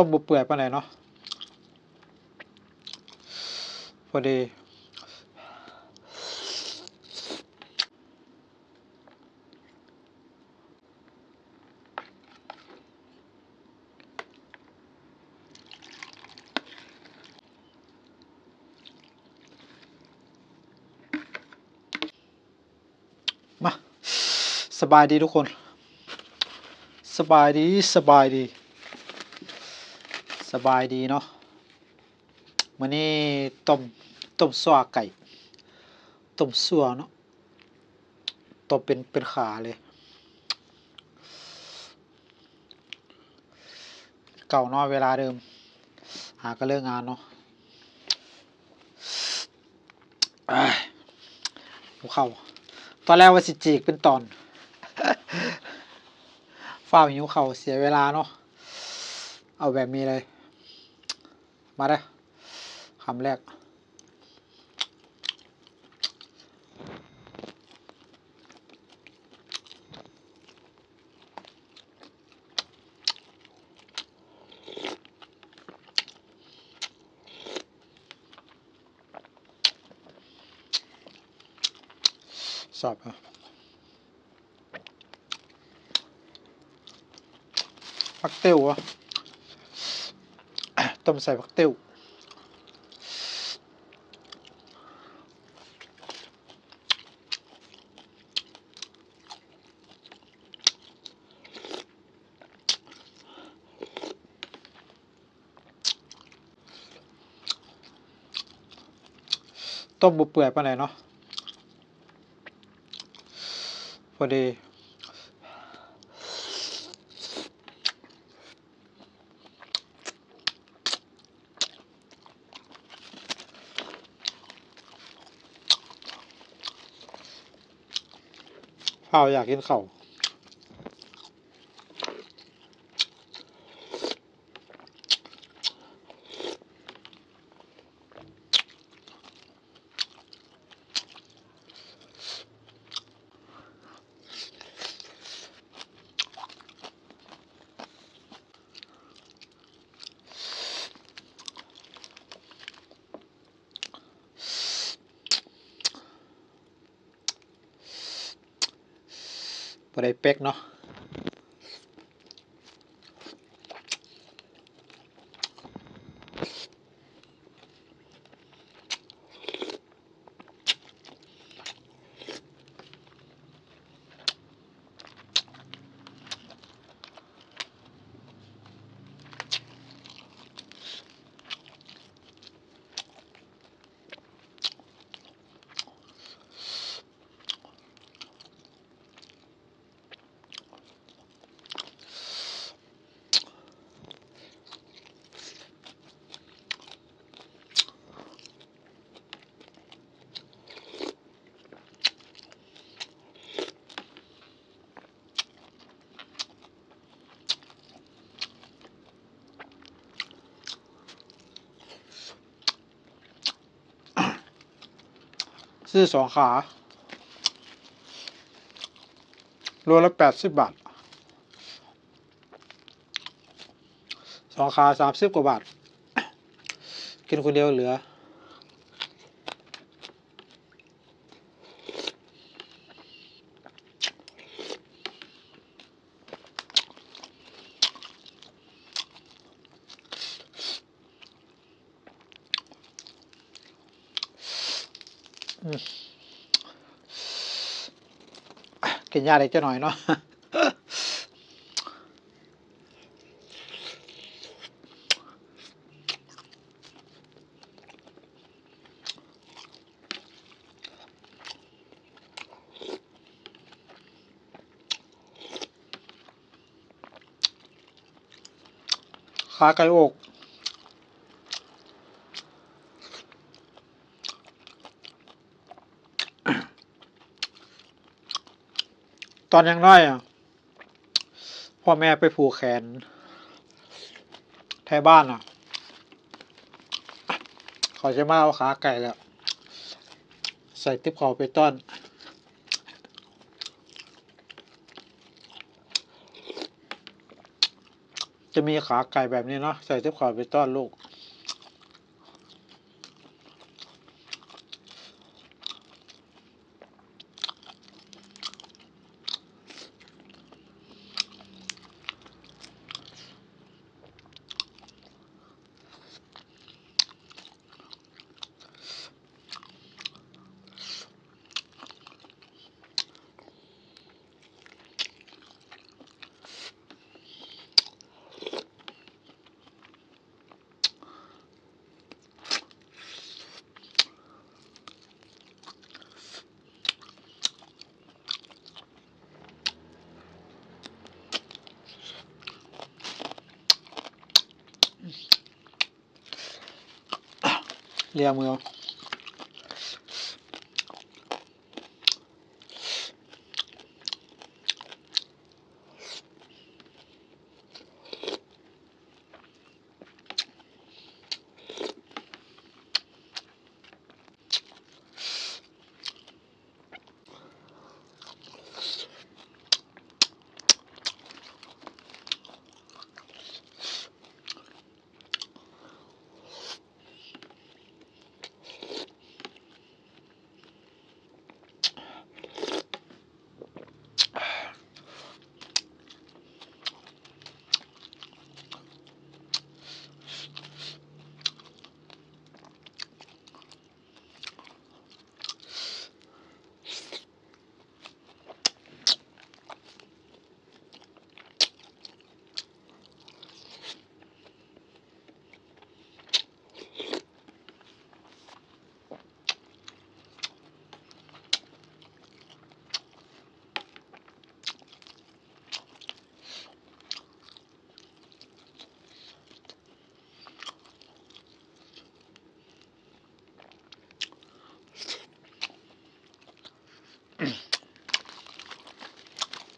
ຕົ້ມບໍ່ເປື່ອຍປານໃດເນາະ ພໍດີ. ມາ ສະບາຍດີທຸກຄົນ ສະບາຍດີ ສະບາຍດີ ສະບາຍດີເນາະ. ມື້ນີ້ຕົ້ມ ຕົ້ມຊົ່ວໄກ່ ຕົ້ມຊົ່ວເນາະ ຕົ້ມເປັນ ເປັນຂາເລີຍ. ເກົ່າເນາະ ເວລາເດີມ ຫາກະເລີກງານເນາະ. ຫິວເຂົ້າ ຕອນແລກວ່າຊິຈີກເປັນຕອນ ຟ້າວຫິວເຂົ້າ ເສຍເວລາເນາະ. ເອົາແບບນີ້ເລີຍ ມາເດີ້ ຄຳແລກ. ແຊບ ຜັກເຕີວ ຕົ້ມໃສ່ຜັກເຕີວ. ຕົ້ມບໍ່ເປື່ອຍປານໃດເນາະ ພໍດີ. ພ້າວຢາກກິນເຂົ້າ. ບໍ່ໄດ້ເປັກເນາະ. ຊື້ສອງຂາ ໂລລະແປດສິບບາດ ສອງຂາສາມສິບກວ່າບາດ ກິນຄົນດຽວເຫຼືອ. ອືມ ກິນຢາໄດ້ຈັກໜ້ອຍເນາະ. ຂາໄກ່ອອກ ຕອນຍັງນ້ອຍ ພໍ່ແມ່ໄປຜູກແຂນໄທບ້ານນະ ເຂົາຈະມາເອົາຂາໄກ່ແລ້ວ ໃສ່ຕິບເຂົ້າໄປຕ້ອນ. ຈະມີຂາໄກ່ແບບນີ້ເນາະ ໃສ່ຕິບເຂົ້າໄປຕ້ອນລູກ. ເລຍເມືອງ.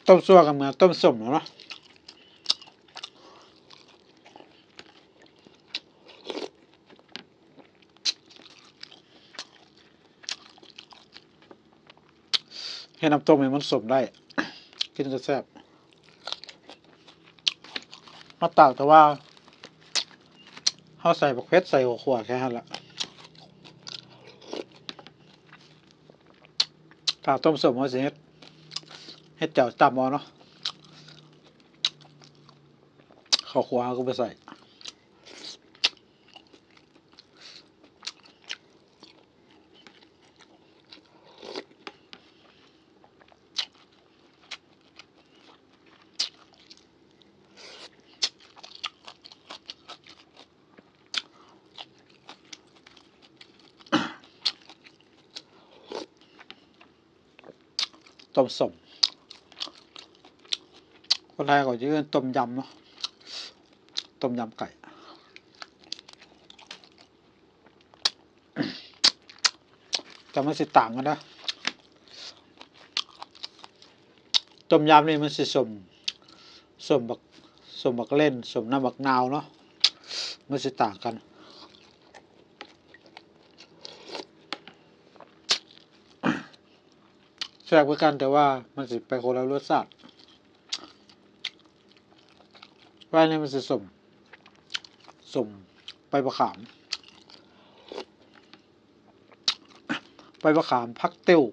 ຕົ້ມຊົ່ວກໍເໝືອນຕົ້ມສົ້ມແລ້ວເນາະ. ເຮັດນ້ຳຕົ້ມໃຫ້ມັນສົ້ມໄດ້ ກິນກໍແຊບ. ມັນຕ່າງແຕ່ວ່າເຮົາໃສ່ບັກເຜັດ ໃສ່ເຂົ້າຂົ້ວແຄ່ນັ້ນລະ. ຖ້າຕົ້ມສົ້ມເຮົາຊິເຮັດ ເຮັດແຈ່ວຈ້ຳເອົາເນາະ ເຂົ້າຂົ້ວເຮົາກໍບໍ່ໃສ່. ຕົ້ມສົ້ມ ຄົນໄທເຂົາຈະເອີ້ນຕົ້ມຍຳເນາະ ຕົ້ມຍຳໄກ່ ແຕ່ມັນຊິຕ່າງກັນນະ ຕົ້ມຍຳນີ້ມັນຊິສົ້ມ ສົ້ມບັກ ສົ້ມບັກເລັ່ນ ສົ້ມນ້ຳບັກນາວເນາະ ມັນຊິຕ່າງກັນ. ແຊບຄືກັນ ແຕ່ວ່າມັນຊິໄປຄົນລະລົດຊາດ. ວ່ານີ້ມັນຊິສົ້ມ ສົ້ມໃບມະຂາມ ໃບມະຂາມ ຜັກຕິ້ວ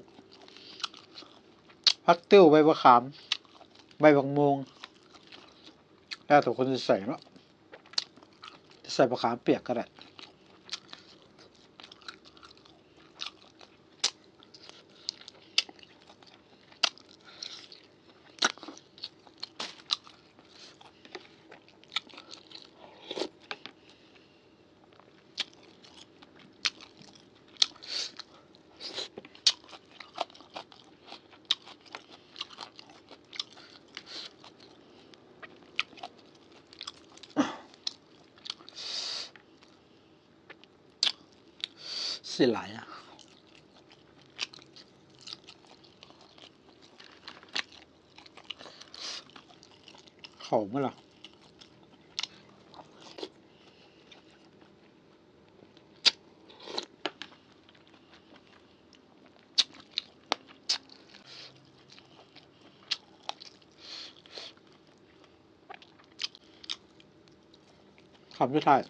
ຜັກຕິ້ວ ໃບມະຂາມ ໃບບັກມ່ວງ ແລ້ວແຕ່ຄົນຊິໃສ່ເນາະ. ໃສ່ມະຂາມປຽກກໍໄດ້. ຊິຫຼາຍອະ ເຂົ້າເມື່ອລະ. ຄຳສຸດທ້າຍ